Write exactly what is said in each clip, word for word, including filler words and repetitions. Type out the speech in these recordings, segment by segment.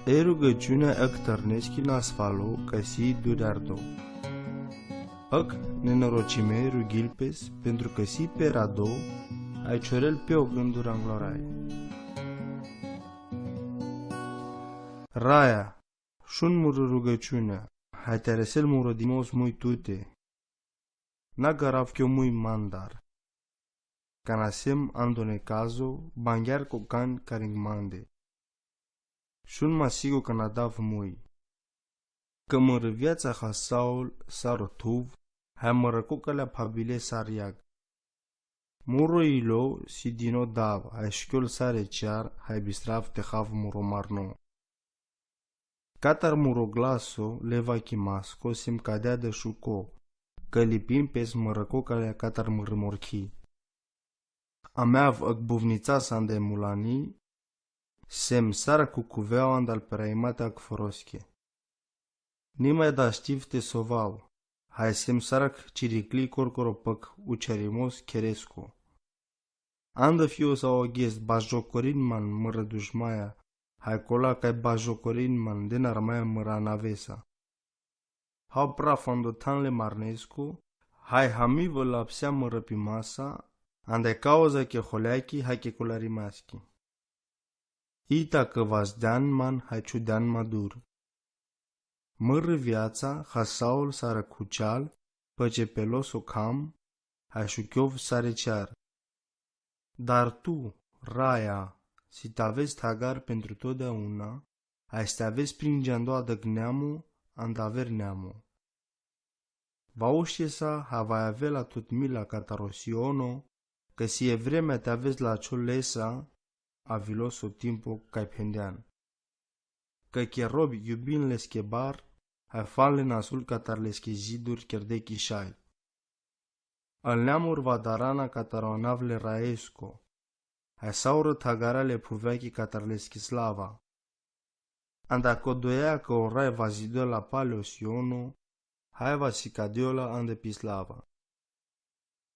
E rugăciunea ăc tărneschi nasfalo, cã si duri ardo. Ăc nenorocime rughil pes, pentru cã si pe rado, ai ciorel pe o gânduri anglorai. Raia, šun murã rugăciunea, hai te aresel murodimos mui tute. Na garav chio mui mandar. Cana sem ando necazo, banghear cocan caring mande. Šun masigo cana dav mui. Cã murã viatsa hasaol sar thuv, hai murã cocalea phabile sar iag. Muro ilo si dino dav, hai šchiol sare cear, hai bistrav te hav muro marno. Catar muro glaso, leva chimasco, sem cadea de šuco, cã lipim pes murã cocalea catar murã morchi. Ameav ăc buvnitsa sande mulani, sem sar cucuvea andal peraimata ăc forosche. Nimai da štiv te soval, hai sem sar ăc ciricli corcoro păc ucearimos cheresco. Andã fio sa o ghes bajocorin man murã dušmaia, hai cola cai bajocorin man den armaia murã anavesa. Hau praf ando thanle marnesco, hai hamiv ăl apsea murã pimasa, ande cauza che holeachi, hai che colarimaschi. Ita cã vazdean man, hai ciudean madur. Murã viatsa hasaol sar cuceal, păce pelos o cam, hai šuchiov sare cear. Dar tu, raia, si te avezi thagar pentru totdeauna, hai s-te avezi prin geandoadă neamo, andaver neamo. Va ušesa, ha va avea la tut mila catar o siono, cã si e vremea te avezi la ciolesa, avilos o timpo cai phendean. Cã che robi iubin lesche bar, hai fanle nasul catar lesche ziduri cher de chishai. Al neamur va darana catar o anavle raesco, hai saurã thagarale phuveachi catar lesche slava. Anda codoea cã o rai va zidola pale o siono, hai va si cadeola ande pislava.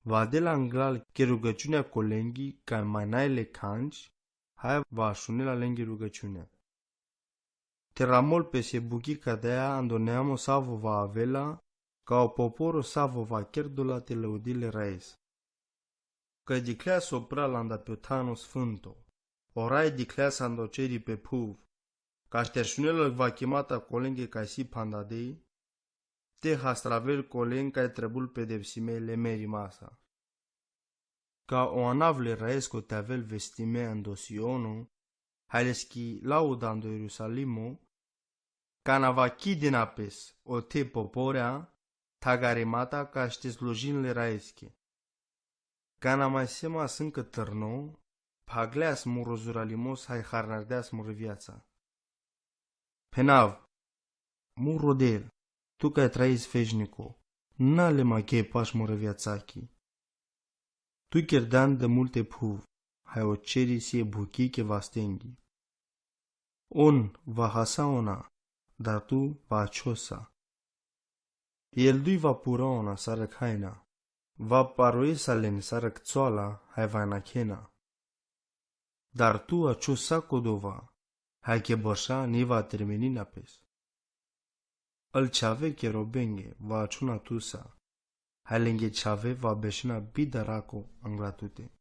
Va dela anglal che rugăciunea colenghi, cai mai nai le canci, hai va šunela lenghi rugăciunea. Te ramol pes e buchi cadea ando neamo savo va avela, ca o poporo savo va cherdola te lăudile raes. Cai diclea so pral anda pe o thano sfânto, o rai diclea sando ceri pe phuv, ca šteršunela va chimata colenghi cai si phandadei, te hastravel colenghi cai trebul pedepsime le meri masa. Ca o anavle raesco te avel vestime ando siono, hai leschi lauda ando Ierusalimo, cana va chidina pes o te poporea, thagarimata ca šte slujinle raesche. Cana mai sema sâncã târno, phagleas muro zuralimos hai harnardeas muro viatsa. Phenav, muro del, tu cai traes fešnico, na le ma che paš muro viatsachi. Tu cherdean de multe phuv, hai o ceri si e buchi che va stenghi. On va hasa ona, dar tu va ačhosa. El dui va pura ona sar ăc haina, va paroesa len sar ăc coala, hai va nakhena. Dar tu ačhosa codova, hai che bărša ni va terminina pes. Al čhave che robenghe va ačhona tusa, hai lenghe čhave va bešena bidaraco angla tute.